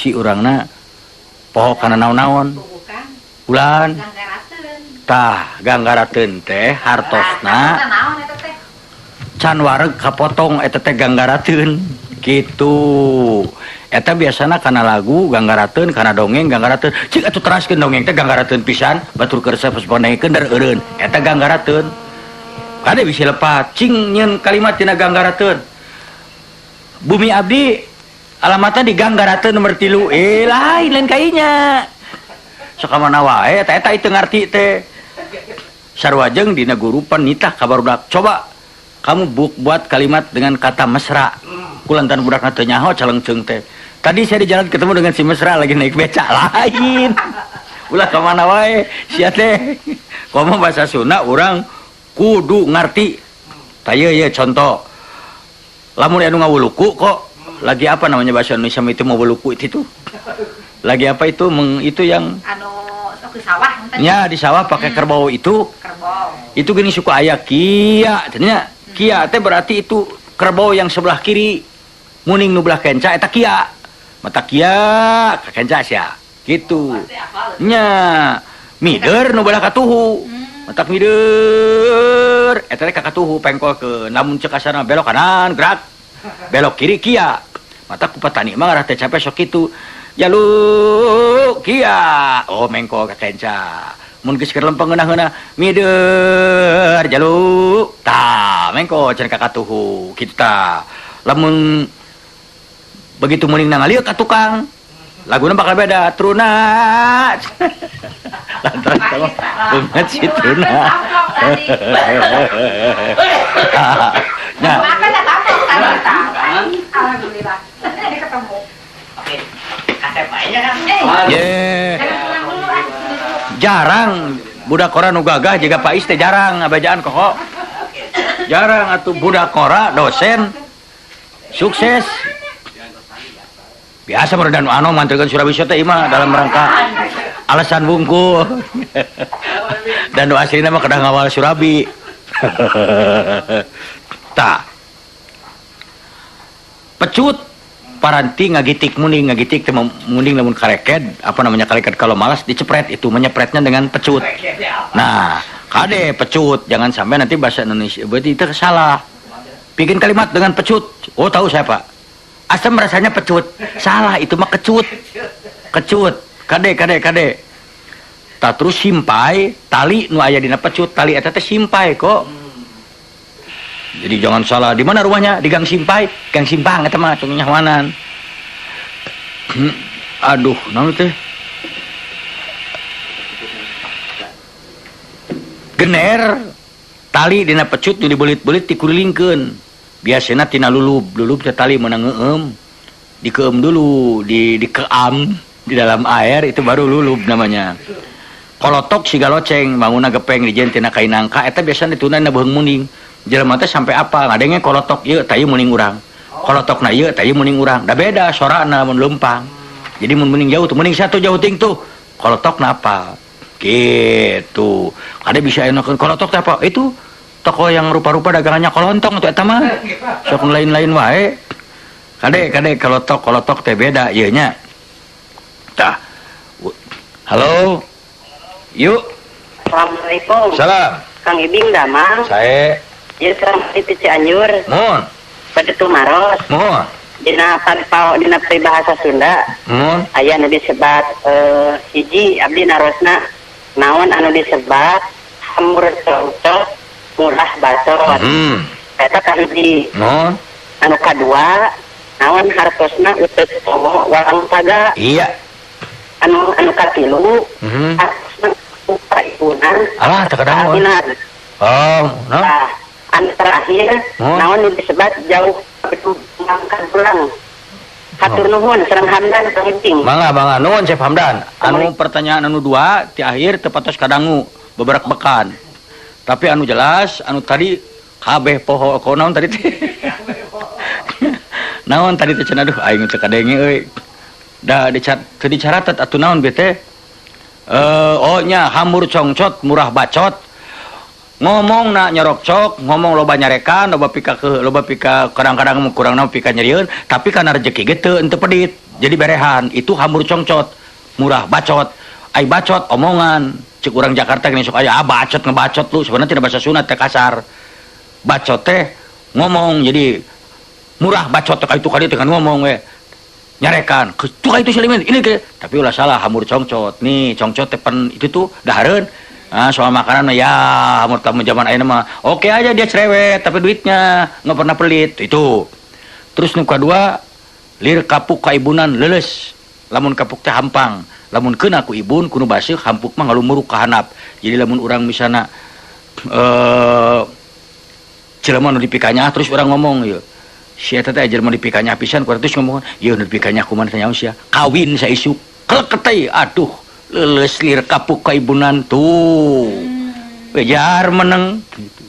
Bisi urangna poho kana naon-naon. Bulan. Tah, ganggarateun teh hartosna can wareg kapotong eta teh ganggarateun kitu. Eta biasana kana lagu ganggarateun, kana dongeng ganggarateun. Cik atuh teraskeun dongeng teh ganggarateun pisan, batur keur resep panengkeun dar eureun. Eta ganggarateun. Kade bisi lepat, cing nyeun kalimat tina ganggarateun. Bumi abdi alamatna di Ganggarateun nomor 3. Lain lain kainya. Sok mana wae eta eta itu ngarti teh. Sarua jeung dina guru panitah ka barudak. Coba kamu buat kalimat dengan kata mesra. Kulantaran budakna teu nyaho calengceung teh. Tadi saya di jalan ketemu dengan si mesra lagi naik becak lain. Ulah ka mana wae sia teh. Komo bahasa Sunda urang kudu ngarti. Tah ieu ieu contoh. Lamun anu ngawuluku kok lagi apa namanya bahasa Indonesia itu mau wuluku itu tuh. Lagi apa itu itu yang anu sok di sawah ya di sawah pakai kerbau itu. Kerbau. Itu gini suku aya kia, ternyata kia teh berarti itu kerbau yang sebelah kiri. Muning nu belah kenca eta kia. Mata kia ka kenca sia. Gitu. Nya mider nu belah katuhu. Matak mider eta teh ka katuhu pengkol ke lamun cek kasarna belok kanan gerak. Belok kiri kia. Mata ku petani mah ngarah teh capek sok kitu. Jalu kia. Oh mengkol ka kenca. Mun geus keur lempeng ngeunah-ngeunah mider jalu tah mengkol cenah ka katuhu kitu tah. Lamun begitu muning nangalieu ka tukang laguna bakal beda truna. Lantaran sama banget si truna. Nah, alhamdulillah ketemu. Oke, kasep aja kan. Jarang budak kora nu gagah jiga Pais teh jarang ngabajaan kok. Jarang atuh budak kora dosen sukses. Biasa meredan anu mantelkeun Surabaya teh imah dalam rangka alasan bungkul. Dan nu aslina mah kedah ngawal Surabi. Tah. Pecut paranti ngagitik muning, ngagitik teh muning lamun kareked, apa namanya kareked kalau malas dicepret itu menyepretnya dengan pecut. Nah, kade pecut, jangan sampai nanti bahasa Indonesia berarti itu salah. Bikin kalimat dengan pecut. Oh, tahu saya, Pak. Asam rasanya pecut. Salah, itu mah kecut. Kecut. Kade kade kade. Tah terus simpai tali nu aya dina pecut, tali eta teh simpai kok. Jadi jangan salah, di mana rumahnya? Di Gang Simpai, Gang Simpang eta mah tong nyahoanan. Aduh, naon teh? Gener tali dina pecut nu dibelit-belit dikulilingkeun. Biasana tina lulub, lulub teh tali meunang ngeueum. Dikeum dulu, dikeam di dalam air itu baru lulub namanya. Kolotok siga loceng, bangunna gepeng dijen tina kain nangka eta biasana dituna na beuheung muning. Jelema teh sampai apa ngadenge kolotok ieu tah ieu muning urang. Kolotokna ieu tah ieu muning urang. Da beda sorana mun leumpang. Jadi mun muning jauh tuh muning satu jauh ting tuh. Kolotokna apa? Gitu. Ada bisa enakeun kolotok teh apa? Itu toko yang rupa-rupa dagangannya kolontong tuh eta mah. Sok lain-lain wae. Kade kade kolotok kolotok teh beda ieu nya. Tah. Halo. Yuk. Assalamualaikum. Salam. Kang Ibing damang. Sae. Ieu sareng di Cianjur. Mohon. Bade tumaros. Mohon. Dina panpao dina peribahasa Sunda. Mohon. Aya nu disebat hiji abdi narosna naon anu disebat hamur cocok murah bacot. Eta kahiji. Mohon. Anu kadua naon hartosna uteuk towo walang taga. Iya. Anu anu katilu. Hartosna upa ibuna. Alah teu kadangun. Oh, no. Nah, anu terakhir naon nu disebat jauh mangkan pulang. Hatur nuhun sareng Hamdan Kang Ibing. Mangga mangga nuhun Chef Hamdan. Anu pertanyaan anu dua ti akhir teu patos kadangu beberak bekan. Tapi anu jelas anu tadi kabeh poho ko naon tadi teh. Naon tadi teh cenah aduh aing teu kadenge euy. Da teu dicaratet atuh naon bete teh. Oh nya hamur congcot murah bacot. Ngomong nak nyorokcok, ngomong loba nyarekan, loba pika ke, loba pika kadang-kadang kurang na pika nyerieun, tapi karena rezeki ge teu henteu pedit. Jadi berehan itu hambur congcot, murah bacot. Ai bacot omongan cek urang Jakarta gini sok aya bacot ngebacot lu sebenarnya tidak bahasa Sunda teh kasar. Bacot teh ngomong jadi murah bacot teh itu kali teh kan ngomong we. Nyarekan, tuh itu selimin ini ke tapi ulah salah hambur congcot. Nih congcot teh pen itu tuh dahareun. Ah, soal makanan ya hambur tamu zaman ayeuna mah oke aja dia cerewet tapi duitnya nggak pernah pelit itu. Terus nu kadua lir kapuk kaibunan leuleus. Lamun kapuk teh hampang, lamun keuna ku ibun kudu baseuh hampuk mah ngalumuruk ka handap. Jadi lamun urang misalna jelema nu dipikanya terus urang ngomong ieu. Si eta teh jelema dipikanya pisan ku terus ngomong, ieu nu dipikanya kumaha teh nyaho sia. Kawin saisuk. Keleketei aduh leuleus lir kapuk kaibunan tuh. Wejar meneng gitu.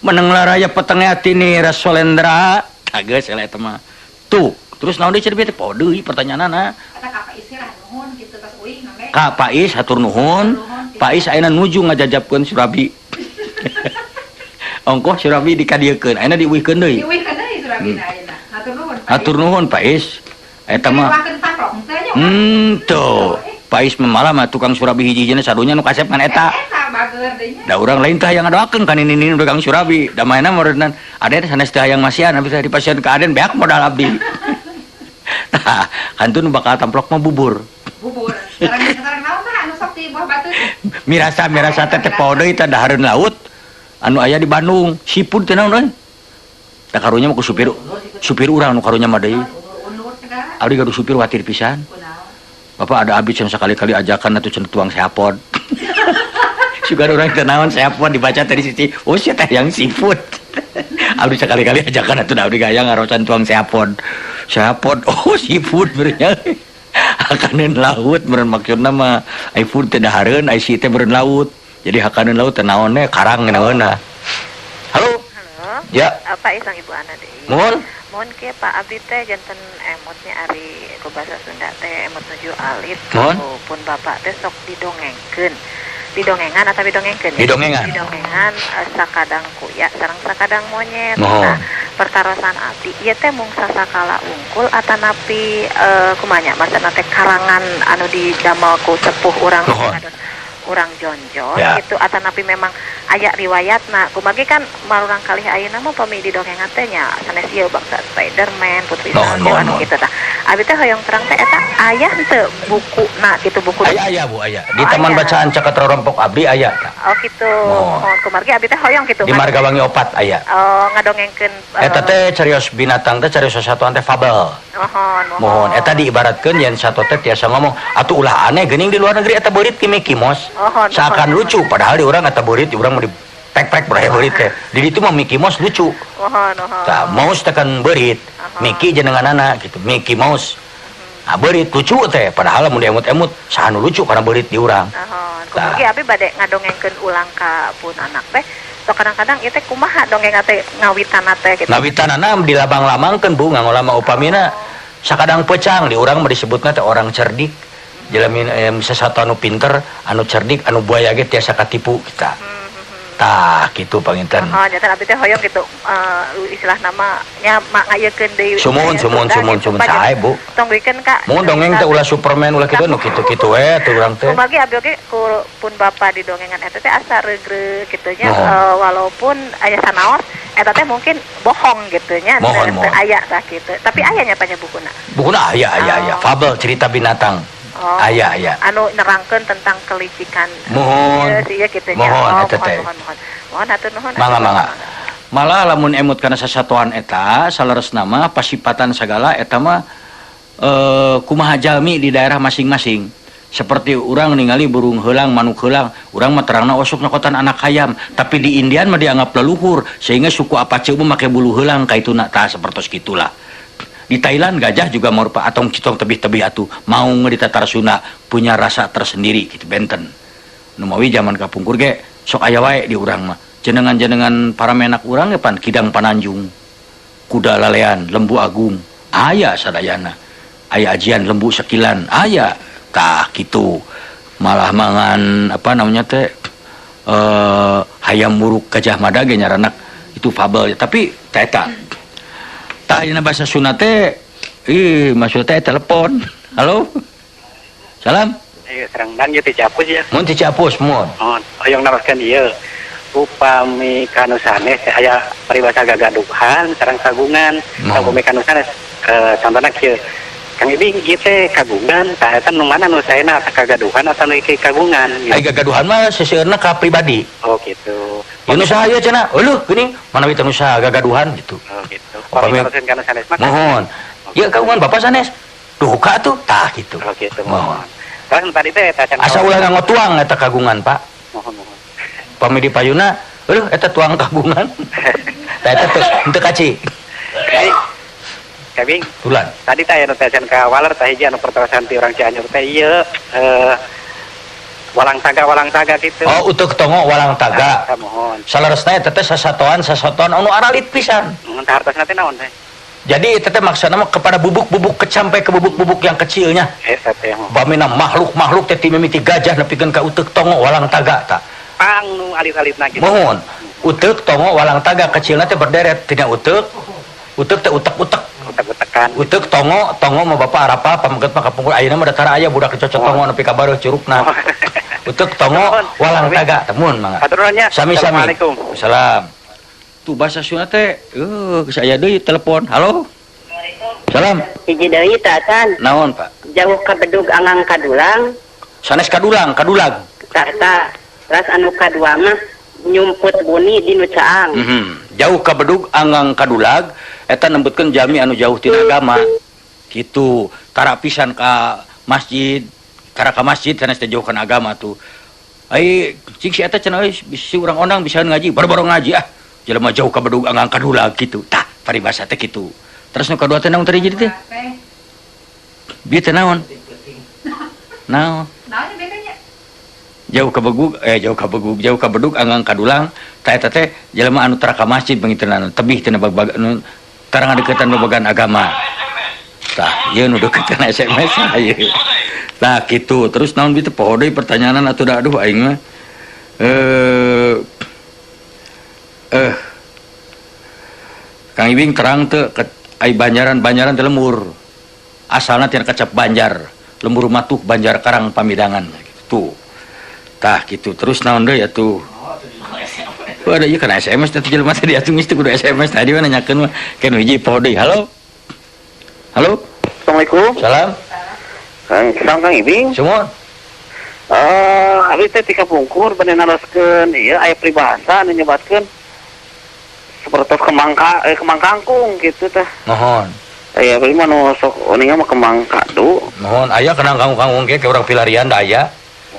Meneng laraya petenge atine Rasolendra. Geus eta mah. Tuh, terus naon deui cenah teh poho deui pertanyaanana. Eta ka Pais lah nuhun kitu tos uing mame. Ka Pais hatur nuhun. Pais ayeuna nuju ngajajabkeun surabi. Ongkoh surabi dikadiekeun, ayeuna diuihkeun deui. Diuihkeun deui surabi ayeuna. Hatur nuhun. Hatur nuhun Pais. Eta mah. Tuh. Pais mah mah tukang surabi hiji-hijina sadunya nu kasep kan eta. Da urang lain teh hayang ngadoakeun kan ini tukang surabi. Da maena meureunnan aden sanes teh hayang masihan abdi teh dipasihan ka aden beak modal abdi. Tah, kantun bakal tamplok mah bubur. Bubur. Sareng naon tah anu sok di buah batu? Mirasa teh teh poho deui teh dahareun laut anu aya di Bandung. Siput teh naon euy? Tah karunya mah ku supir supir urang nu karunya mah deui. Abdi gaduh supir watir pisan. Bapak ada abdi cenah sakali-kali ajakan atuh cenah tuang seapod. Sugar urang teh naon seapod dibaca tadi sisi. Oh sia teh yang seafood. Abdi sakali-kali ajakan atuh abdi gaya ngarosan tuang seapod. Seapod oh seafood berenya. Hakaneun laut meureun maksudna mah ai food teh dahareun ai si teh meureun laut. Jadi hakaneun laut teh naon we karang naonna. Halo. Halo. Ya. Apa isang Ibu Ana deui? Mohon. Mohon ke Pak abdi teh janten emotnya ari ku bahasa Sunda teh emot nuju alit pun bapak teh sok didongengkeun. Didongengan atau didongengkeun? Didongengan. Didongengan sakadang kuya sareng sakadang monyet. Nah, pertarosan abdi ieu teh mung sasakala ungkul atanapi kumanya maksudna teh karangan anu didamel ku sepuh urang urang jonjon ya. Gitu atanapi memang aya riwayatna kumagi kan marurang kalih ayeuna mah pami didongengan teh nya sanes ieu bangsa Spiderman Putri Salju anu kitu tah abi teh hoyong terang teh eta aya henteu bukuna kitu buku aya Bu aya di taman bacaan Caket Rorompok abdi aya oh kitu mohon kumargi abdi teh hoyong kitu di Margawangi 4 aya oh ngadongengkeun eta teh carios binatang teh carios sasatuan teh fabel mohon eta diibaratkeun yen sato teh tiasa ngomong atuh ulah aneh geuning di luar negeri eta beurit ki Mickey Mouse seakan lucu padahal di urang eta beurit di urang mah di pek-pek beraya beurit teh di ditu mah Mickey Mouse lucu tah mouse teh kan beurit Mickey jenenganana gitu Mickey Mouse ah beurit lucu teh padahal mun diemut-emut saha nu lucu karena beurit di urang kumargi abi bade ngadongengkeun ulang ka pun anak teh sok kadang-kadang ieu teh kumaha dongeng teh ngawitanna teh kitu ngawitanana dilabang-lamangkeun Bu nganggo lama upamina sakadang pecang di urang mah disebutna teh orang cerdik jelemi sesuatu anu pinter anu cerdik anu buaya ge tiasa katipu kita tah kitu panginten oh janten abdi teh hoyong kitu istilah nama nya ngayekeun deui sumuhun sae Bu tong bikeun ka mun dongeng teh ulah Superman ulah kitu nu kitu-kitu we tuh urang teh kumargi abdi oge ku pun bapa di dongengan eta teh asa regreg kitu nya walaupun aya sanaos eta teh mungkin bohong gitu nya teu aya tah kitu tapi aya nya tanya bukuna bukuna aya fabel cerita binatang aya aya anu nerangkeun tentang kelicikan mohon ieu kitu nya mohon eta teh mohon hatur nuhun mangga malah lamun emut kana sasatuan eta saleresna mah pasipatan sagala eta mah kumaha jalmi di daerah masing-masing seperti urang ningali burung heulang manuk heulang urang mah terangna osok nyokotan anak hayam tapi di Indian mah dianggap leluhur sehingga suku Apache mah make bulu heulang ka ituna tah sapertos kitulah. Di Thailand gajah juga merupakan atong citong tebih-tebih atuh maung di Tatar Sunda punya rasa tersendiri gitu benten. Nu mawi zaman kapungkur ge sok aya wae di urang mah. Jenengan-jenengan para menak urang ge pan Kidang Pananjung, Kuda Lalean, Lembu Agung, aya sadayana. Aya ajian Lembu Sekilan, aya tah kitu. Malah mangan apa namanya teh hayam muruk Gajah Mada ge nyaranak itu fabel tapi teh eta. Tah ayeuna bahasa Sunda teh Ih, maksudnya telepon. Halo. Salam. Ayo sareng dan ieu ti Ciapus ya. Mun ti Ciapus mun. Mohon, hoyong naroskeun ieu. Upami kanu sanes aya paribasa gagaduhan sareng kagungan. Upami kanu sanes contohna kieu. Kang Ibing ieu teh kagungan, tah eta nu mana nu saena kagaduhan atau nu ieu kagungan gitu. Ai gagaduhan mah seseueurna ka pribadi. Oh gitu. Ieu nu saha ieu cenah? Euleuh geuning manawi teh nu saha gagaduhan gitu. Oh gitu. Upami kanu sanes mah. Mohon. Ieu kagungan bapak sanes. Duka tuh tah gitu. Oh gitu. Mohon. Terus tadi teh eta cenah. Asa ulah nganggo tuang eta kagungan, Pak. Mohon mohon. Pami di payuna, eueuh eta tuang kagungan. Tah eta teu henteu kaci. Kabing. Bulan. Tadi teh anu teh ka waler teh hiji anu pertarosan ti urang Cianjur teh ieu walang taga gitu. Oh, uteuk tongo walang taga. Tah mohon. Saleresna eta teh sasatoan anu aralit pisan. Mun tah hartosna teh naon teh? Jadi eta teh maksudna mah kepada bubuk-bubuk sampai ke bubuk-bubuk yang kecilnya. Eta teh. Bamina makhluk-makhluk teh ti mimiti gajah nepikeun ka uteuk tongo walang taga tah. Pang nu alit-alitna kitu. Mohon. Uteuk tongo walang taga kecilna teh berderet tina uteuk. Uteuk teh utek-utek. Utek-utekan. Uteuk tongo, tongo mah bapak arapa pameget mah kapungkur ayeuna mah da tara aya budak dicocok tongo nepi ka bareuh curugna. Uteuk tongo walang taga temun mangga. Hatur nuhun nya. Sami-sami. Assalamualaikum. Salam. Tuh bahasa Sunda teh geus aya deui telepon. Halo. Salam. Hiji deui tah can. Naon, Pak? Jauh ka bedug anggang kadulang. Sanes kadulang, kadulag. Tah tah. Terus anu kadua mah nyumput buni di nu caang. Jauh ka bedug anggang kadulag eta nembutkeun jami anu jauh tina agama. Kitu, tara pisan ka masjid, tara ka masjid sanes teh jauh kana agama tuh. Ai cing si eta cenah euy si urang ondang bisa ngaji, boro-boro ngaji ah. Jelema jauh ka bedug anggang kadulag kitu. Tah, paribasa teh kitu. Terus nu kadua teh naon tadi jadi teh? Bieu teh naon? Naon? Naon bedanya? Jauh ka begug, jauh ka begug, jauh ka bedug anggang kadulang, tah eta teh jelema anu tara ka masjid pangitunan tebih tina bag-bag anu tara ngadeukeutan babagan agama. Tah, ieu nu deukeut kana SMS ieu. Tah kitu. Terus naon bieu teh poho deui pertanyaanan atuh da aduh aing mah. Kang Ibing terang teu ai banjaran-banjaran teh lembur. Asalna tina kecap Banjar, lembur matuh Banjar Karang Pamidangan gitu. Tah gitu. Terus naon deui atuh? Oh, ada ieu kana SMS teh jelema teh diatung geus teu kudu SMS tadi mah nanyakeun mah keun hiji poho deui. Halo. Halo. Assalamualaikum. Salam. Kang, salam Kang Ibing. Sumur. Abi teh ti kapungkur bade naroskeun ieu aya peribahasa anu nyebatkeun sapertos kembang kembang kangkung gitu teh. Mohon. Aya abdi mah nu sok uninga mah kembang kadu. Mohon aya kena kangkung-kangkung ge ke urang pilarian da aya.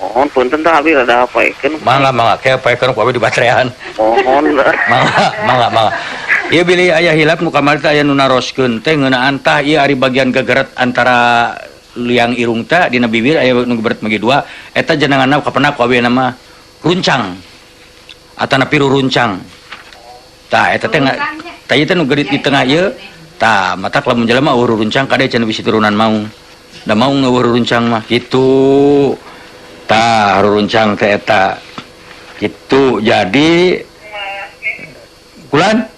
Mohon punten tah abdi rada paekeun. Mangga mangga ke paekeun ku abdi di baterean. Mohon. Mangga mangga mangga. Ieu bilih aya hilap nu kamari teh aya nu naroskeun teh ngeunaan tah ieu ari bagian gegeret antara liang irung teh dina bibir aya nu geberet magi dua eta jenenganna kapenak ku abdi mah runcang. Atana piru runcang. Tah eta teh tah ieu teh nu geurit di tengah ieu. Tah matak lamun jelema eueuh runcang kade cenah bisi turunan maung. Da maung eueuh runcang mah kitu. Tah runcang teh eta. Kitu jadi kulan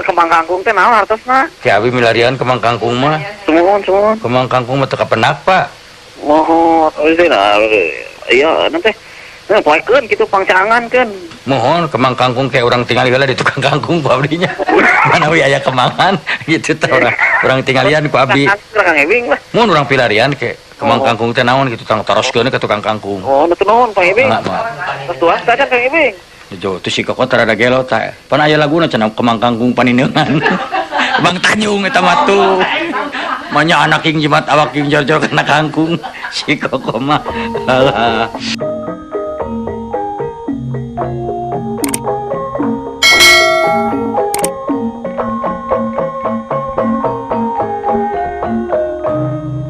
kembang kangkung teh naon hartosna? Ki abi milarian kembang kangkung mah. Sumuhun sumuhun. Kembang kangkung mah teu kapenak, Pak. Mohon, euy nah iya nanti nah poekeun kitu pangcangan keun. Mohon kembang kangkung kayak urang tingali heula di tukang kangkung ku abdinya. Manawi aya kembangan gitu tah urang tinggalian ku abdi. Kang Ibing lah. Mun urang pilarian ke kembang kangkung teh naon kitu tang taroskeun ka tukang kangkung. Oh, nutur nuhun Kang Ibing. Terus tuas tah Kang Ibing. Jo, tu si kokot rada gelo tah. Pan aya laguna cenah kembang kangkung panineungan. Bang Tanjung eta mah tuh. Manya anak king jimat awak king jor-jor kana kangkung. Si koko mah. Alah.